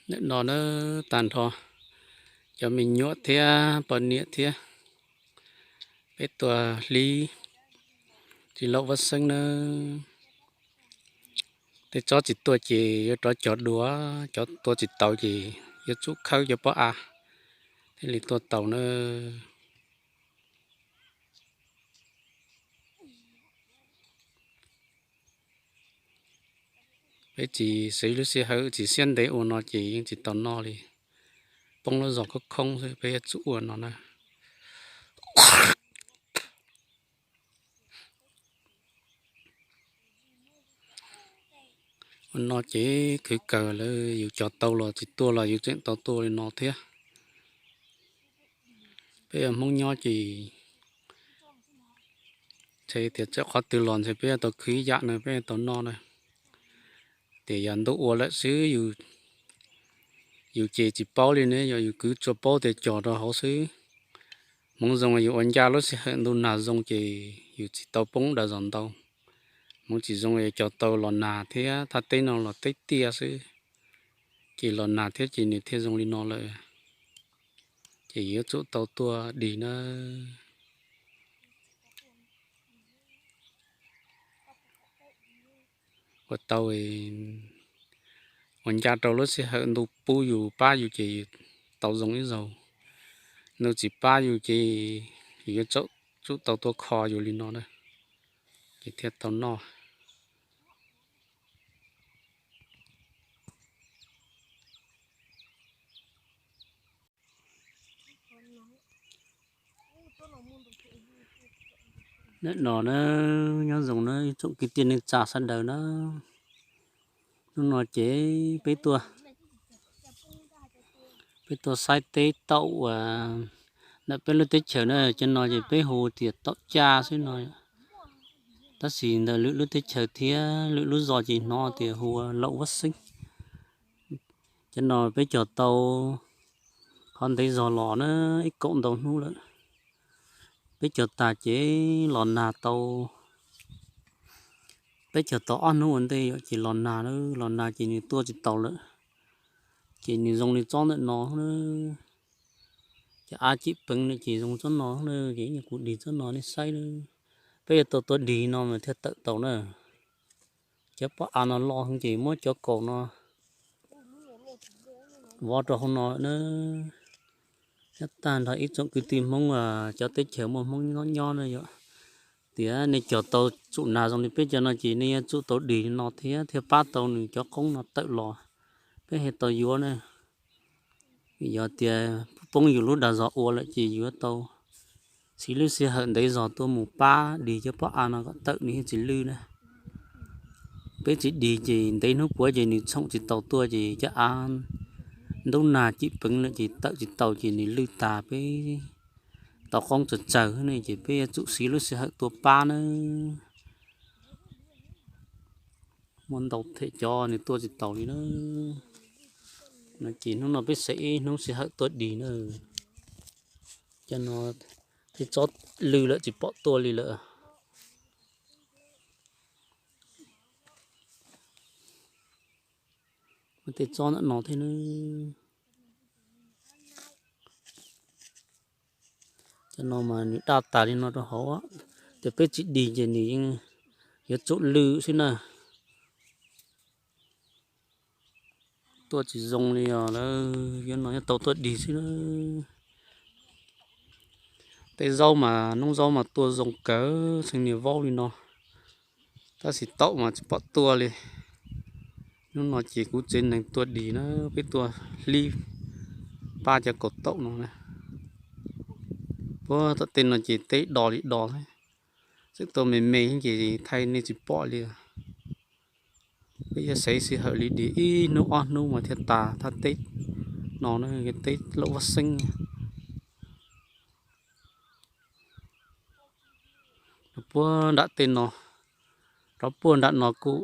Nim no na, tag nrho cov me nyuam thiab poj niam thiab, peb tuaj hlib txiv laum Vaj Xeeb nawb. Tej tsob tsis tuaj ces yuav rov cog dua, cov tuaj tsis taus ces yuav tsum khawb cov pob av thiaj li tuaj taus nawb. Peb tsis siv lub sij hawm tsis siab ntev ua no ces yeej tsis tau noj li. Poob lub zos khoob khoob xwb, peb yuav tsum ua no na. Ua no ces khwv kawg lawm, yus cog tau los tsis tuaj los yus tseem tau tuaj li no thiab. Peb ua Hmoob nyob ces ntshe tias txawm qhov twg los ntshe peb yuav tau khwv ib yam no peb yuav tau noj na. Tias yog ntuj ua lawm xwb, yus ces tsis paub li ne, yog yus kwv tsuas paub tias cog rau hauv xwb. Hmoov zoo yus ua ncaj lub sij hawm ntuj nag zoo ces yus tsis tau poob daws zos ntau. Hmoov tsis zoo yus cog tau los nag thiab, thaj teb no los teb tiaj xwb, ces los nag thiab ces nws thiaj zoo li no lawm. Ces yuav tsum tau tuaj dig na. Ua tau, ua ncaj rau lub sij hawm ntuj pub yus pab yus ces tau zoo ib zaug. Ntuj tsis pab yus ces yus yuav tsum tau tuaj kho yus li no na, ces thiaj tau noj. Nim no na, nyob zoo na ib tsoom kwv tij neej tsa sawv daws na. Hnub no ces peb tuaj, peb tuaj saib teb taum uas ntawm peb lub teb chaws na, cov no ces peb hu tias taum caj xwb no. Tab sis ntawm lwm lub teb chaws thiab lwm lub zos ces hnov tias hu ua laum Vaj Xeeb. Cov no peb cog tau qhov ntev zog los na, ib kaum ntau hnub lawm. Peb cog tas ces los nag tau, peb cog tau ob hnub ua ntej ces los nag, los nag ces nws tuaj tsis taus lawm. Ces nws zoo li tsob ntawm no, cov av cim peev na ces zoo tsob no na, ces kuv dig tsob no nej saib na. Peb yuav tau tuaj dig no mas thiaj tawm tau na. Cov pob av no loj heev ces muab cov kaus no vov rau hauv no na. Nyob tag nrho ib tsoom kwv tij Hmoob, cov teb chaws muaj Hmoob nyob nyob na, yog tias nej cog tau tsum nag zoo li peb cov no ces nej yuav tsum tau dig no thiab thiaj pab tau nws cov qoob no tawm los, peb thiaj tau yuav na. Yog tias poob yus lub dag zog ua lawm ces yuav tau siv lub sij hawm ntev zog tuaj mus pab dig cov pob av no kom tawm nws thiaj tsis lwj na. Peb tsis dig ces ntev hnub puav ces nws tshoom tsis taus tuaj ces cov av ntub nag cim peev lawm ces tawm tsis taus ces nws lwj tas peb tau qoob tsawg tsawg ne ces peb yuav tsum siv lub sij hawm tuaj pab na. Muaj ntau them cov nws tuaj tsis taus li na. No ces hnub no peb xaiv ib hnub sij hawm tuaj dig na. Cov no tej tsob lwj lawm tsis pom tuaj li lawm. Tej tsob ntawm no thiab na. Cov no mas nws daj tas li no rau hauv, ces peb tsis dig ces nws yeej yuav tsum lwj xwb na. Tuaj tsis zoo li os lawm, yuav no yuav tau tuaj dig xwb na. Tej zaub mas noob zaub mas tuaj zoo kawg, txheej niag vaub li no, tab sis taum mas tsis pom tuaj li. Hnub no ces kuv tsev neeg tuaj dig na, peb tuaj hlib pab cov kaus taum no na. Puag tom tej no ces teb do li do xwb, txawm tuaj me me ces thaij nej tsis pom li. Peb yuav xaiv sij hawm li dig ib hnub ob hnub mas thiaj tas thaj teb no na, teb laum Vaj Xeeb. Puag nram tej no, rov puag nram no kuj,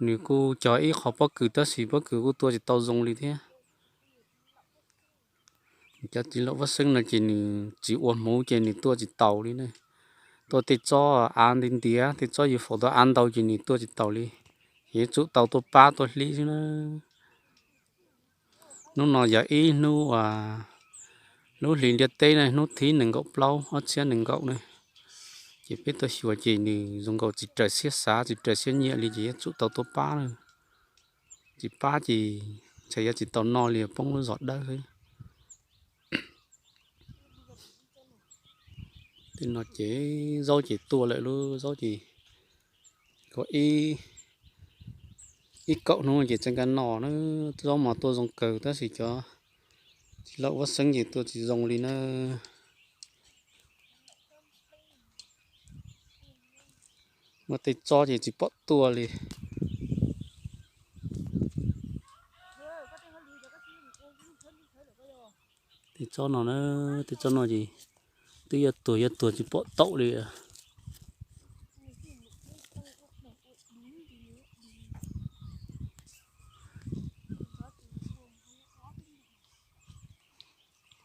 nws kuj cog ib qho pob kws tab sis pob kws kuj tuaj tsis tau zoo li thiab. Cov txiv laum Vaj Xeeb no ces nws tsis ua hmuv ces nws tuaj tsis taus li na. Tuaj tej tsob av nti ntiav, tej tsob yus faus tau av ntau ces nws tuaj tsis taus li. Yuav tsum tau tuaj pab tuaj hlib xwb na. Hnub no yog ib hnub uas lub hlis ntiaj teb ne, hnub thib nees nkaum plaub ob txhiab nees nkaum ne, ces peb tuaj xyuas ces nws zoo nkaus tsis raws siab xav tsis raws siab nyiam li ces yuav tsum tau tuaj pab na. Tsis pab ces ntshe yuav tsis tau noj li, poob lub zos dawb xwb. Tej no ces zaub ces tuaj lawm, lub zaub ces kaum ib, ib kaum hnub ces tseem kav no na. Zaub mas tuaj zoo kawg tab sis cov txiv laum huab xeeb ces tuaj tsis zoo li na. Muaj tej tsob ces tsis pom tuaj li. Tej tsob no na, tej tsob no ces twb yuav tuag yuav tuag tsis pom taum li.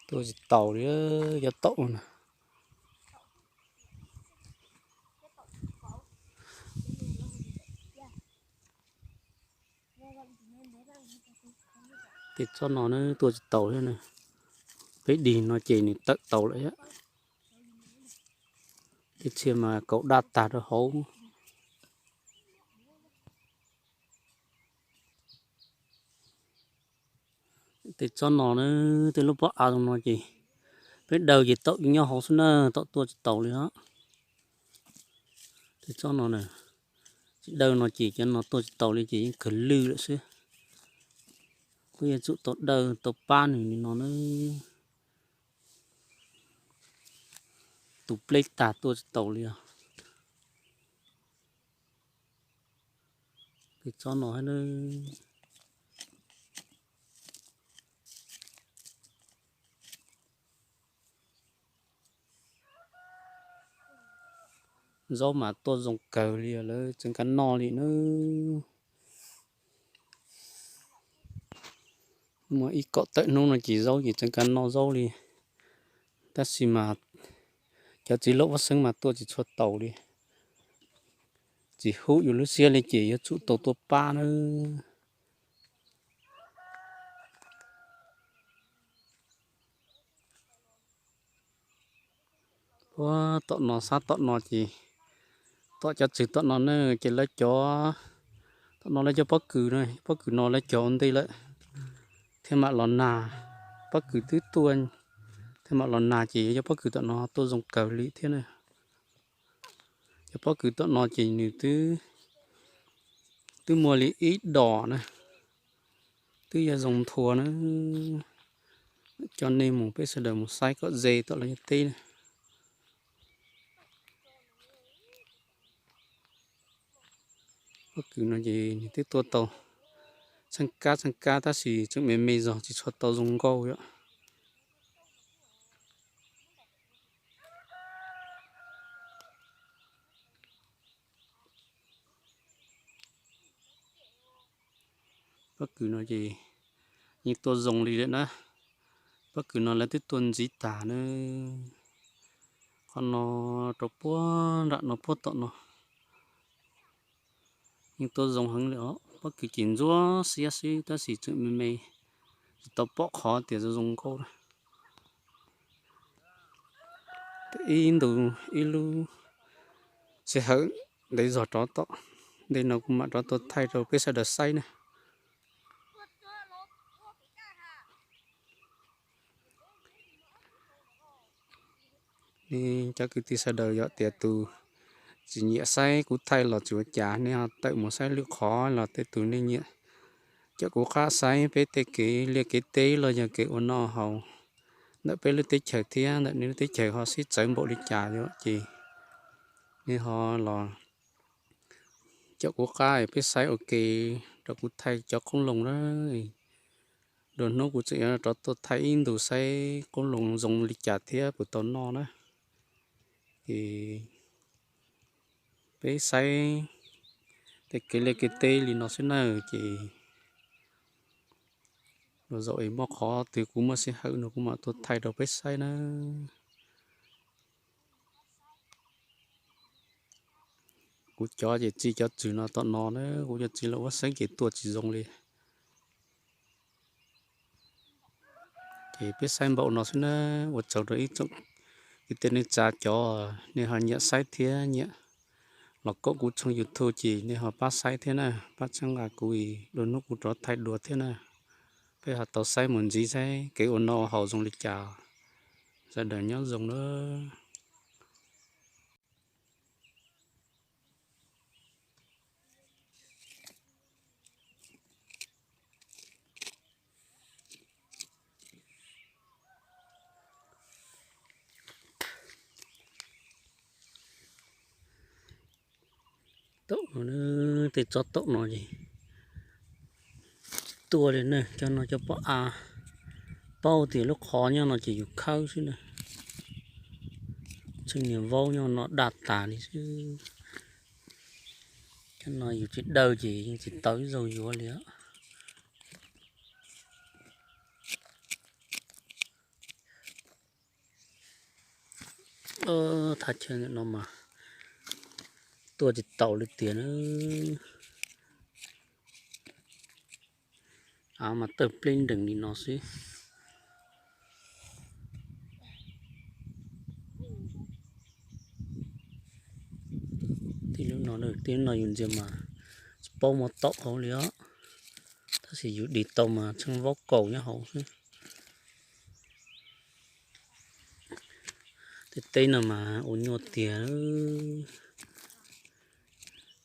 Tuaj tsis taus li, yuav taum na. Tej tsob no na tuaj tsis taus thiab na. Peb dig no ces nws tawm taus lawm thiab. Tej txhia mas kaus daj tag rau hauv. Tej tsob no na, tej lub pob av zoo no ces peb daws ces taum nyob hauv xwb na, taum tuaj tsis taus li os. Tej tsob no na, tsis daws no ces cov no tuaj tsis taus li ces yeej kawg lwj lawm xwb. Kuj yuav tsum tau daws tau pab nws li no na. Tus pleb tag tuaj tsis taus li os. Tej tsob no, zaub mas tuaj zoo kawg li, lawv tseem kav no li na. Muaj ib kaum tawm hnub no ces zaub ces tseem kav no zaub li. Tab sis mas cov txiv laum huab xeeb mas tuaj tsis tshua taus li. Tsis hub yus lub siab li ces yuav tsum tau tuaj pab na. Puag tom no sab tom no ces tom cov txwg tom no na ces lawv cov, tom no lawv cov pob kws, pob kws no lawv cov ua ntej lawm thiaj mam los nag. Pob kws twb tuaj thiaj mam los nag ces yog pob kws tom no tuaj zoo kawg li thiab na. Cov pob kws tom no ces nws twb muaj li ib dos na, twb yuav zoo nthua na. Coj nej mus, peb sawv daws mus saib kom ze tom lawv cov teb na. Pob kws no ces nws twb tuaj tau txheej kab txheej kab tab sis tseem me me zog tsis tshua tau zoo nkauj yom. Pob kws no ces yeej tuaj zoo li lawm na. Pob kws no lawv twb tuaj ntxiv tag na. Qhov no rau puag nram no puag tom no yeej tuaj zoo heev li os. Pob kws ces ntsuab xiab xwb tab sis tseem me me, tsis tau pom qhov tias zoo zoo nkauj na. Ib ntus ib lub sij hawm ntev zog rov tom ntej no kuv mam rov tuaj thaij rau peb sawv daws saib na. Nej cov kwv tij sawv daws yog tias tus tsis nyiam saib kuv thaij los tsis ua cas, nej ho tawm mus saib lwm qhov los tej tus nej nyiam. Cov kuv qab saib peb tej kev liaj kev teb los yog kev ua noj haus ntawm peb lub teb chaws thiab ntawm nej lub teb chaws ho sib txawv npaum li cas yom ces nej ho los cov kuv qab peb saib ua ke rau kuv thaij cov qoob loo na. Dua hnub kuv tseem yuav rov tuaj thaij ib ntus saib qoob loo zoo li cas thiab puas tau noj na. Es peb saib tej kev liaj kev teb li no xwb na ces lwm zaus es muaj qhov twg kuv muaj sij hawm no kuv mam tuaj thaij rau peb saib na. Kuv cov ces txi cov txwg no tom no na, kuv cov txiv laum huab xeeb ces tuaj tsis zoo li. Ces peb saib npaum no xwb na, ua tsaug rau ib tsoom kwv tij neej tsa cov nej ho nyiam saib thiab nyiam los koom kuv tshooj YouTube ces nej ho pab saib thiab na, pab txhawb nqa kuv, dua hnub kuv rov thaij dua thiab na. Peb ho tau saib mus ntxiv saib kev ua noj ua haus zoo li cas. Sawv daws nyob zoo na. Taum no, tej tsob taum no ces tsis tuaj li na, cov no cov pob av, paub tias lub qhov nyob no ces yus khawb xwb na. Tseem niag vaub nyob no daj tas li xwb. Cov no yus tsis daws ces yeej tsis tau ib zaug yuav li. Thaj chaw ntawm no mas tuaj tsis taus li tiag na. Av mas tawg pleb nrees li no xwb. Tib lub no, tib lub no yus ntsia mas tsis paub muaj taum hauv li os. Tab sis yus dim tau mas tsheej vaub kaus nyob hauv xwb. Tej teb no mas ua nyuaj tiag,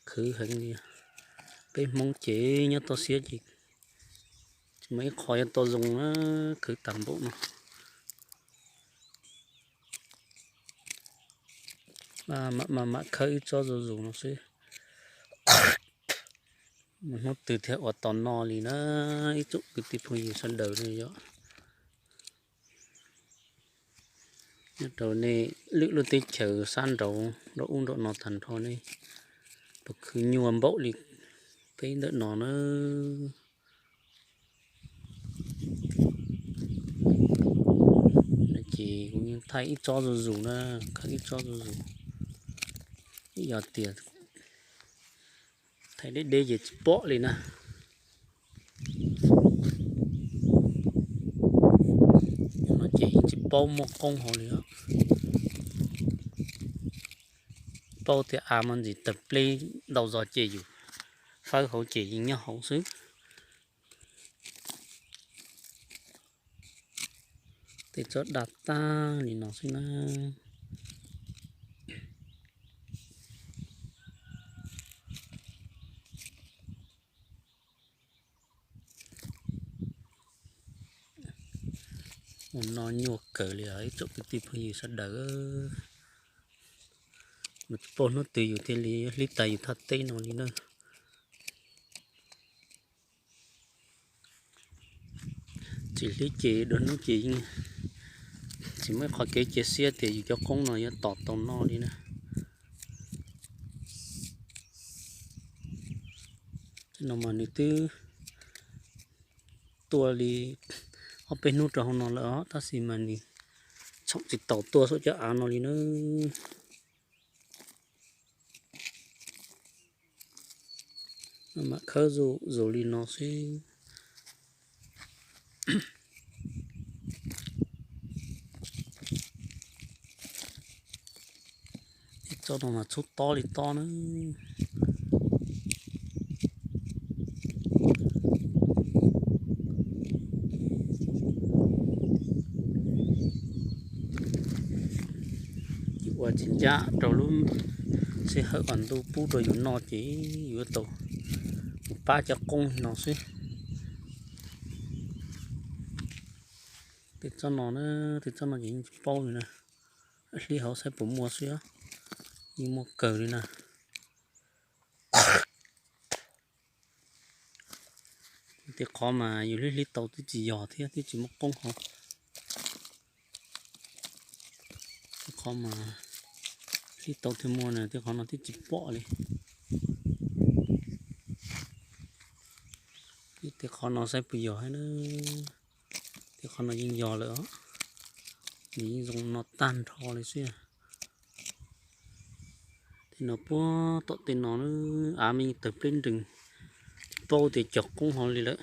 khwv heev li. Peb Hmoob ces nyob toj siab ces tsis muaj ib qho yuav tau zoo na, khwv tag npaum no. Mam mam khawb ib tsob zuj zus no xwb. Mus hnub twg thiaj ua tau noj li na, ib tsoom kwv tij phooj ywg sawv daws ne yom. Nyob rau nej lwm lub teb chaws sab nraud nraum ub nraum no tag nrho ne, puas khwv nyuaj npaum li peb ntawm no na? Ces kuv yeej thaij ib tsob zuj zus na, khawb ib tsob zuj zus. Yog tias thaij deb deb ces tsis pom li na. No ces yeej tsis paub muaj qoob hauv li os. Paub tias av mas ntxim tawg pleb ntau zog ces yus fawb hauv ces yeej nyob hauv xwb. Tej tsob daj tag li no xwb na. Ua noj nyuaj kawg li os ib tsoom kwv tij phooj ywg sawv daws. Mus tsis paub hnub twg yus thiaj li hlib tag yus thaj teb no li na. Tsis hlib ces dua hnub ces yeej tsis muaj ib qho kev cia siab tias yus cov qoob no yuav tos tau noj li na. No mas nws twb tuaj li ob peb hnub rau hauv no lawm os, tab sis mas nws txhoom tsis taus tuaj saum cov av no li na. Mam khawb zuj zus li no xwb. Ib tsob no mas txhub tob li tob na. Yus ua tsis ncaj rau lub sij hawm uas ntuj pub rau yus noj ces yuav tau mus pab cov qoob no xwb. Tej tsob no na, tej tsob no ces yeej tsis paub li na. Hlib hauv saib puas muaj xwb, yeej muaj kawg li na. Tej qhov mas yus hlib hlib tau twb tsis yog thiab twb tsis muaj qoob hauv. Tej qhov mas hlib tau thiaj muaj na, tej qhov no twb tsis pom li. Tej qhov no saib puas yog na. Tej qhov no yeej yog lawm os. Nws yeej zoo no tag nrho li xwb. Tej no puag tom tej no av mas yeej tawg pleb nrees, tsis paub tias cog qoob hauv li lawm.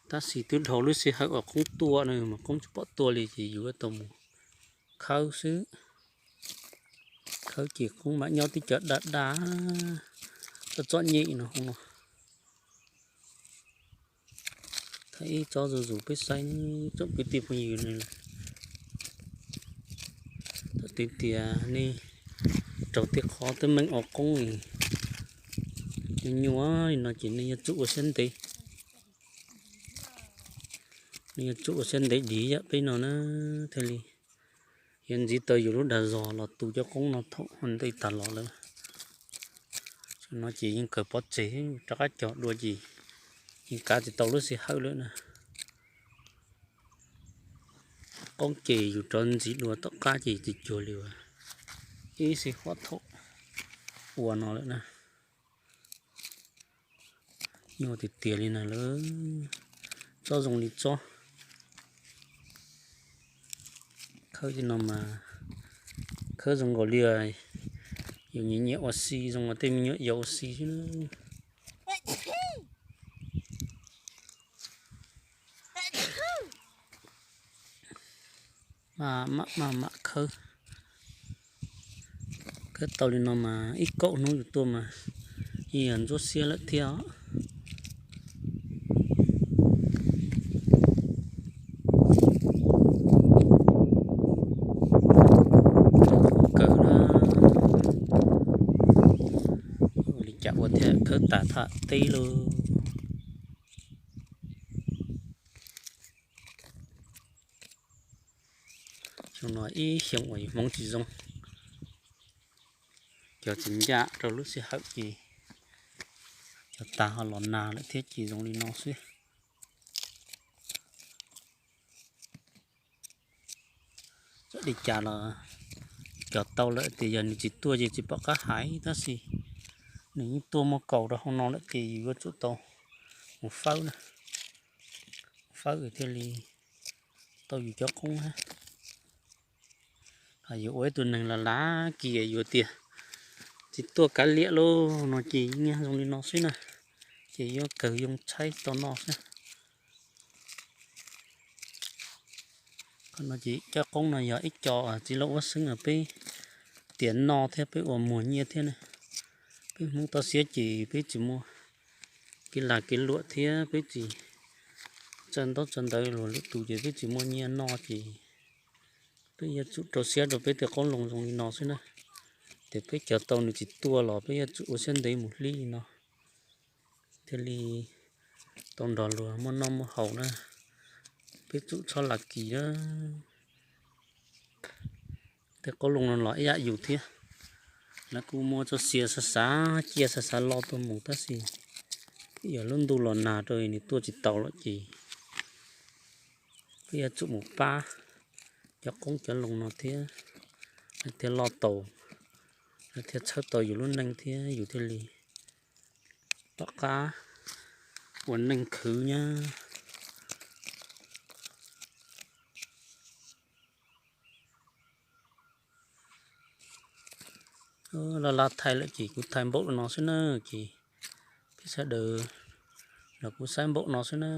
Tab sis twb dhau lub sij hawm uas qoob tuaj no mas qoob tsis pom tuaj li ces yus tau mus khawb xwb. Khawb ces qoob mam nyob tib co daj daj, txom txom nyem no no. Thaij ib tsob zuj zus peb saib tsoom kwv tij phooj ywg ne. Thaum twg tias nej raug tej qhov teeb meem ua qoob nyuaj nyuaj li no ces nej yuav tsum ua siab ntev. Nej yuav tsum ua siab ntev dim yam peb no na, thiaj li yuav ntxiv tau yus lub dag zog los tu cov qoob no thaum ua ntej tag los lawm. Tam no ces yeej kawg pov tseg rov qab cog dua ces yeej kav tsis tau lub sij hawm lawm na. Qoob ces yus rov ntxiv dua tom qab ces tsis cuag li ib sij huam thaum ua no lawm na. Nyuaj tiag tiag li na lawm, tsob zoo li tsob. Khawb li no mas khawb zoo nkaus li yus nyiam nyiam ua si zoo li tej me nyuam yaus ua si xwb. Maj mam mam khawb. Khawb tau li no mas ib kaum hnub yus tuaj mas yeej yog ntsuab xiab lawm thiab os. Kawg na, ua li cas ua thiaj khawb tas tham teb lauj. Xyoo no ib xyoos uas yus hmoov tsis zoo, cog tsis ncaj rau lub sij hawm ces cog tas ho los nag lawm thiab ces zoo li no xwb. Txawm li cas los cog tau lawm tias yog nws tsis tuaj ces tsis pom qab hais, tab sis nws yeej tuaj muaj kaus rau hauv no lawm ces yus yuav tsum tau mus fawb na, fawb thiaj li tau yus cov qoob na. Yus ua ib tug neeg lav lav kiag yuav tias tsis tuaj kav liam lauj no ces yeej zoo li no xwb na, ces yuav kawg yoo tshaib tau noj xwb. Qhov no ces cov qoob no yog ib co txiv laus huab xeeb peb tiam noj thiab peb ua muag nyiaj thiab na. Peb Hmoob toj siab ces peb tsis muaj kev lag kev luam thiab peb tsis tsaws ntaub tsaws ntawv luag lwm tus ces peb tsis muaj nyiaj noj ces peb yuav tsum rau siab rau peb tej qoob loo zoo li no xwb na. Ces peb cog tau nws tsis tuaj los peb yuav tsum ua siab ntev mus hlib li no thiaj li tau nrog luag muaj noj muaj haus na. Peb tsum txhob lag kis na. Tej qoob loo no los ib yam yus thiab, lawv kuj muaj txoj sia xav xav ciaj xav xav lo tuaj mus tab sis yog lub ntuj los nag rau nws tuaj tsis tau lawm ces peb yuav tsum mus pab cov qoob cov loo no thiab, lawv thiaj loj tau, lawv thiaj txhawb tau yus lub neej thiab yus thiaj li tom qab ua neej khwv nyab. Laj laj thaij lawm ces kuv thaij npaum no xwb na, ces peb sawv daws los kuv saib npaum no xwb na.